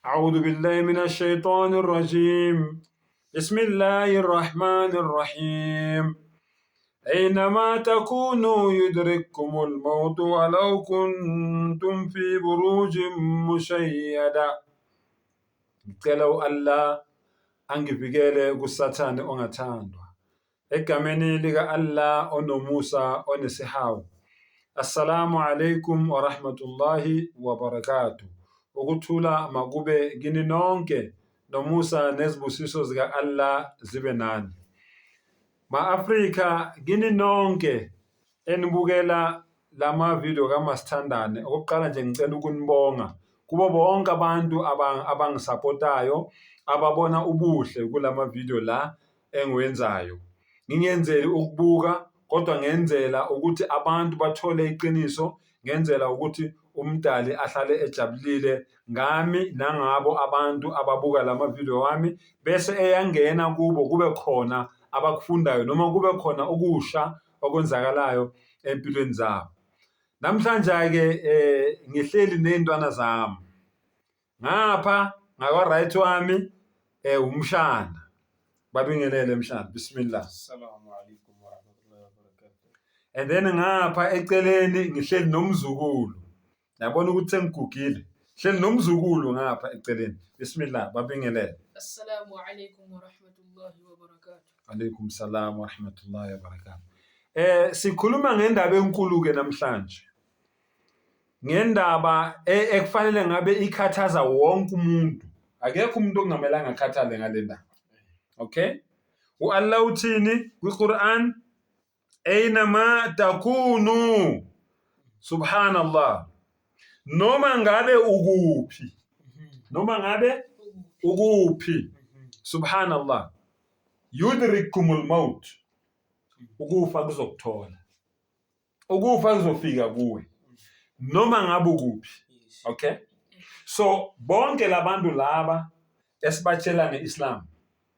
أعوذ بالله من الشيطان الرجيم بسم الله الرحمن الرحيم أينما تكونوا يدرككم الموت ولو كنتم في بروج مشيدة. Ngicela u-Allah angivikele kuSathane ongathandwa. Egameni lika-Allah onomusa onesihawu. Assalamu alaikum wa rahmatullahi wa barakatuh. Ukuthula makube kini nonke nomusa nezibusiso zika-Allah zibe nani. Ma-Afrika kini nonke enibukela lama video kaMasithandane, okokuqala nje ngicela ukunibonga kubo bonke abantu abangisapotayo, ababona ubuhle kulama video la engiwenzayo. Ngingenzeli ukubuka kodwa ngenzela ukuthi abantu bathole iqiniso, ngenzela ukuthi uMdali ahlale ejabulile ngami nangabo abantu ababuka lama video wami, bese eyangena kubo kube khona abakufundayo noma kube khona okusha okwenzakalayo empilweni zabo. Namhlanje-ke ngihleli ney'ntwana zami. Ngapha ngakwa-right wami umshana. Babingelele mshana, bismillah. Assalamu alaikum warahmatullahi wabarakatuh. And then ngapha eceleni ngihleli nomzukulu. Yabona ukuthi sengigugile. Hleli nomzukulu ngapha eceleni. Bismillah, babingelele. Assalamu alaikum warahmatullahi wabarakatuh. Alaikum salam wa rahmatullahi wa barakatuh. Sikhuluma ngendaba enkulu ke namhlanje. Ngendaba ekufanele ngabe ikhathaza wonke umuntu. Akekho umuntu okungamelanga akhathale ngale ndaba. Okay? U-Allah uthini kwi-Quran? Aynama takunu. Subhanallah. Noma ngabe ukuphi? Noma ngabe ukuphi? Subhanallah. Yudrikumul maut. Ukufa kuzokuthola. Ukufa kuzofika kuwe. Noma ngabe ukuphi. Okay? So bonke labantu laba esibatshela ngeIslam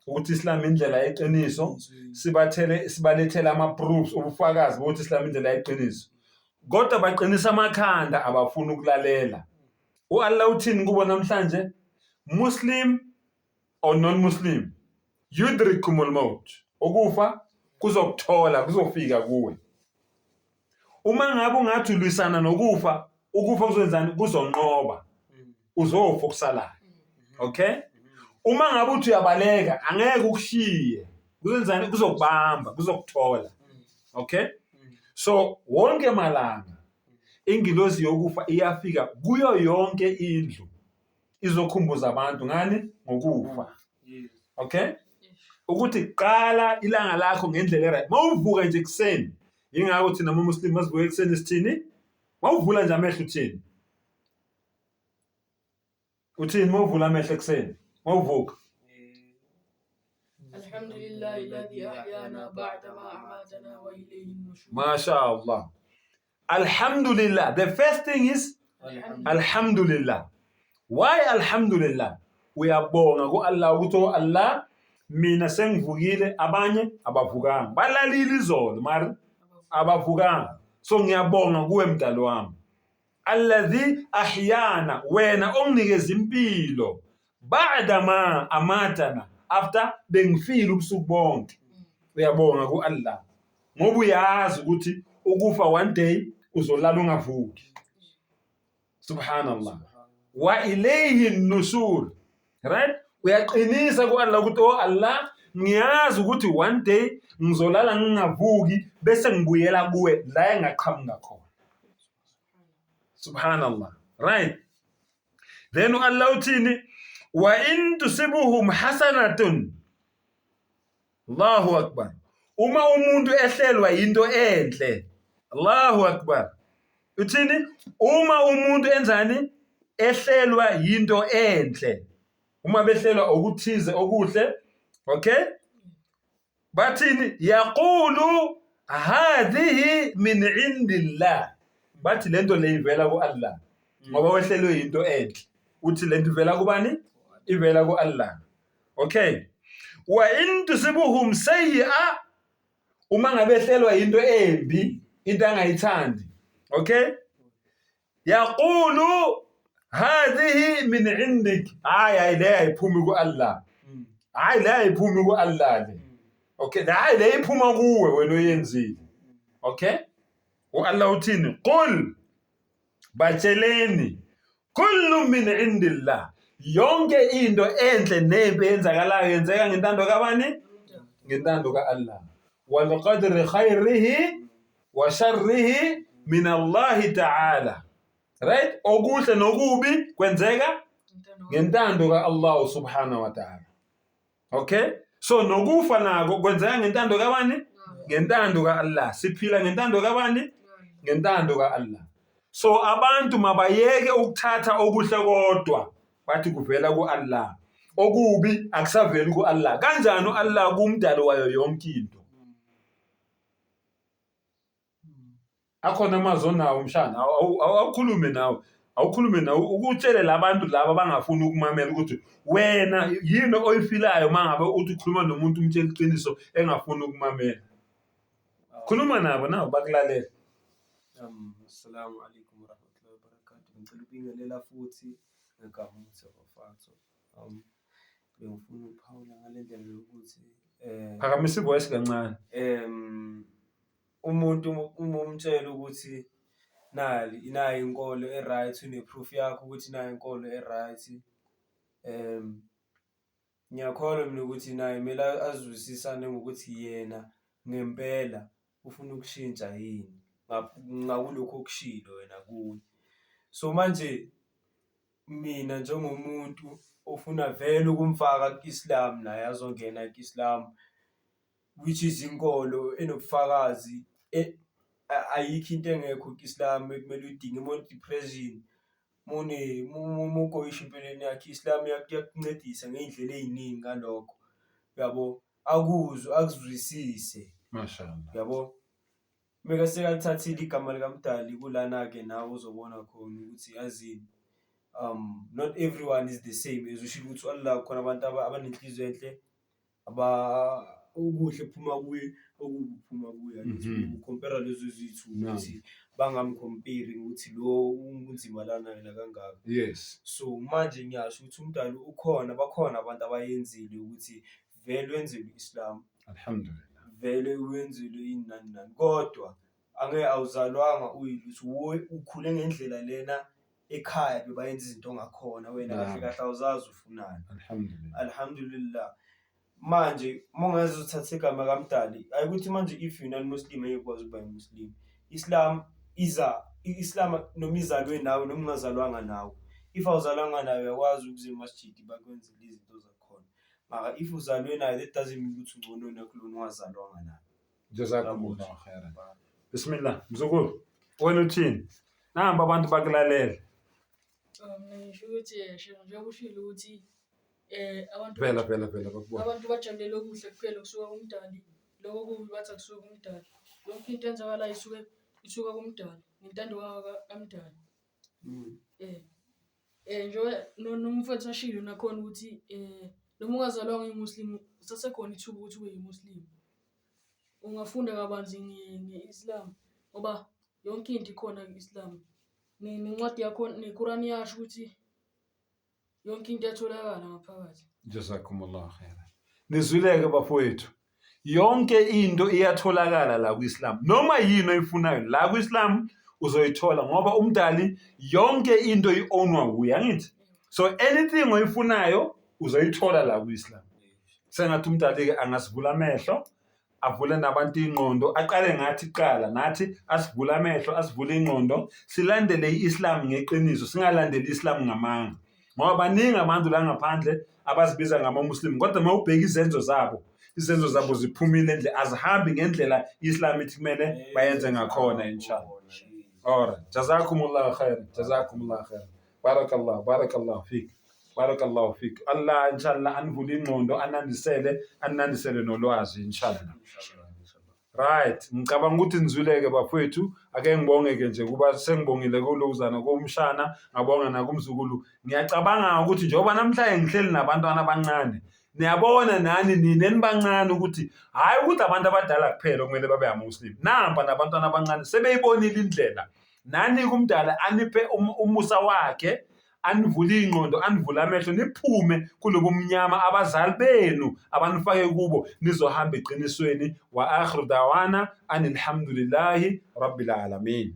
ukuthi Islam indlela yeqiniso, sibathele sibalethele ama proofs, ubufakazi bokuthi Islam indlela yeqiniso. Kodwa baqinisa amakhanda, abafuni ukulalela. U-Allah uthini kubo namhlanje? Muslim or non-Muslim, yudrikumul maut. Ukufa kuzokuthola, kuzofika kuwe. Uma ngabe ungathi ulwisana nokufa, ukufa kuzowenzani? Kuzonqoba. Uzofa okusalayo. Okay? Uma ngabe uthi uyabaleka, angeke ukushiye. Kuzenzani? Kuzokubamba, kuzokuthola. Okay? So wonke malanga ingilozi yokufa iyafika kuyo yonke indlu izokhumbuza abantu ngani? Ngokufa. Okay? Ukuthi qala ilanga lakho ngendlela eright. Mawuvuka nje ekuseni, yingakho thina ama-Muslim masivuka ekuseni sithini? Mawuvula nje amehlo uthini? Uthini mawuvula amehlo ekuseni? Mawuvuka. Alhamdulillah alladhi ahyana ba'da ma amatana wa ilayhi an-nushur. Masha Allah. Alhamdulillah. The first thing is Alhamdulillah. Why Alhamdulillah? Uyabonga ku-Allah ukuthi oh Allah, mina sengivukile, abanye abavukanga. Balalile izolo mari abavukanga. So ngiyabonga kuwe mdali wami. Alladhi ahyana, wena onginikeza impilo ba'da ma amatana, after bengifile ubusuku bonke. Uyabonga ku-Allah ngoba uyazi ukuthi ukufa one day uzolala ungavuki. Subhanallah. Wa ilayhi nushur. Right? Uyaqinisa ku-Allah ukuthi oh Allah, ngiyazi ukuthi one day ngizolala ngingavuki bese ngibuyela kuwe la engaqhamuka khona. Subhanallah. Right? Then u-Allah uthini? Wa in tusibuhum hasanatun. Allahu Akbar. Uma umuntu ehlelwa yinto enhle, Allahu Akbar. Uthini? Uma umuntu enzani? Ehlelwa yinto enhle. Uma behlelwa okuthize okuhle, okay? Bathini? Yaqulu hadhihi min indillah. Bathi lento le ivela ku-Allah. Ngoba wehlelwe yinto enhle. Uthi lento ivela kubani? Ivela ku-Allah. Okay. Wa in tusibuhum sayyi'a, uma ngabe ehlelwa yinto embi, into angayithandi. Okay? Yaqulu Hadhihi min indik, hayi hayi le ayiphumi ku-Allah, hayi le ayiphumi ku-Allah le. Okay, hayi le iphuma kuwe wena oyenzile. Okay, u-Allah uthini? Qul, batsheleni, kullu min indillah, yonke into enhle nempi eyenzakalayo yenzeka ngentando kabani? Ngentando ka-Allah. Walqadri khairihi wa sharrihi min Allahi ta'ala. Right, okuhle nokubi kwenzeka ngentando ka-Allah subhanahu wa ta'ala. Okay, so nokufa nako kwenzeka ngentando kabani? Ngentando ka-Allah. Siphila ngentando kabani? Ngentando ka-Allah. So abantu mabayeke ukuthatha okuhle kodwa bathi kuvela ku-Allah, okubi akusaveli ku-Allah. Kanjani u-Allah kumdali wayo yonke into? Akhona amazwi onawo mshana, awukhulume nawe, awukhulume nawe, ukutshele labantu laba abangafuni ukumamela ukuthi wena yini oyifilayo uma ngabe uthi ukhuluma nomuntu umtshela iqiniso engafuni ukumamela. Khuluma nabo nawo bakulalela. Assalamu alaikum warahmatullahi wabarakatuh. Ngicela ukubingelela futhi ngegama ukuthi abafatho. Bengifuna ukuphawula ngale ndlela yokuthi Phakamisa ivoice kancane. Umuntu uma umtshela ukuthi nali nayi inkolo e-right, une-proof yakho ukuthi nayi inkolo e-right. Ngiyakholwa mina ukuthi naye kumele azwisisane ngokuthi yena ngempela ufuna ukushintsha yini ngakulokhu okushilo wena kuye. So manje mina njengomuntu ofuna vele ukumfaka ku-Islam naye azongena ku-Islam, which is inkolo enobufakazi, ayikho into engekho ku-Islam ekumele uyidinge uma une-depression, uma ugoyisha empilweni yakho i-Islam iyakuncedisa ngey'ndlela ey'ningi ngalokho, uyabo. Akuzwe, akuzwisise, Mashallah. Uyabo. Meke sekalithathile igama likaMdali kulana-ke nawe uzobona khona ukuthi yazini not everyone is the same as ushilo ukuthi u-Allah khona abantu abanenhliziyo enhle, okuhle kuphuma kuye, okubi kuphuma kuye. Angithi u-compare-a lezo eziyi-two ukuthi bangamkhomperi ukuthi lo unzima lana yena kangaka. So manje ngiyasho ukuthi uMdali ukhona, bakhona abantu abayenzile ukuthi vele wenzelwe i-Islam. Alhamdulillah. Vele wenzelwe ini nani nani, kodwa angeke awuzalwanga uyilutho, ukhule ngendlela lena ekhaya bebayenza izinto ngakhona, wena kahle kahle awuzazi ufunani. Alhamdulillah. Alhamdulillah. Manje uma ungeze uthathe igama kaMdali, ayikuthi manje if you non-Muslim angeke ukwazi ukuba yi-Muslim. Islam iza, i-Islam noma izalwe nawe noma ungazalwanga nawe. If awuzalwanga nayo uyakwazi ukuza emasjidi bakwenzele izinto zakhona. Mara if uzalwe nayo that doesn't mean ukuthi ungcono nakulona ongazalwanga nayo. Jazakumullahu khairan. Bismillah. Mzukulu, wena uthini? Namba abantu bakulalela. Mina ngisho ukuthi Sheikh, njengoba ushilo ukuthi abantu Vela vela vela bakubona. Abantu bajabulele okuhle kuphela okusuka kuMdali, lokho okubi bathi akusuki kuMdali. Yonke into eyenzakalayo isuke isuka kuMdali, ngentando kaMdali. Njengoba nomfowethu ashilo nakhona ukuthi noma ungazalwanga uyi-Muslim kusasekhona ithuba ukuthi ube yi-Muslim. Ungafunda kabanzi nge-Islam ngoba yonke into ikhona ku-Islam. Nencwadi yakhona neKurani iyasho ukuthi yonke into iyatholakala ngaphakathi. Jazakumullahu khairan. Nizwileke bafowethu. Yonke into iyatholakala la ku-Islam. Noma yini oyifunayo la ku-Islam uzoyithola ngoba umdali yonke into i-ownwa wuye, angithi? So anything oyifunayo uzoyithola la ku-Islam. Sengathi umdali-ke angasivula amehlo, avule nabantu ingqondo, aqale ngathi kuqala nathi asivule amehlo, asivule ingqondo, silandele i-Islam ngeqiniso, singalandeli i-Islam ngamanga. Ngoba baningi abantu la ngaphandle abazibiza ngama-Muslim, kodwa uma ubheka izenzo zabo, izenzo zabo ziphumile endle, azihambi ngendlela i-Islam ithi kumele bayenze ngakhona inshallah. Alright. Jazakumullahu khairan. Jazakumullahu khairan. Barakallah, barakallahu fik. Barakallahu fik. Allah inshallah anivule ingqondo, anandisele, anandisele nolwazi inshallah. Right, ngicabanga ukuthi nizwileke bafowethu, ake ngibonge-ke nje kuba sengibongile kulokuzana komshana, ngabonga nakumzukulu. Ngiyacabanga ukuthi njengoba namhlanje ngihleli nabantwana abancane, niyabona nani nina enibancane ukuthi hhayi ukuthi abantu abadala kuphela okumele babe amaMuslim. Nampa nabantwana abancane sebeyibonile indlela. Nani kumdala aniphe umusa wakhe, anivule ingqondo, anivule amehlo, niphume kulobu mnyama abazali benu abanifake kubo, nizohamba eqinisweni. Wa akhiru dawana anilhamdulillahi rabbil alamin.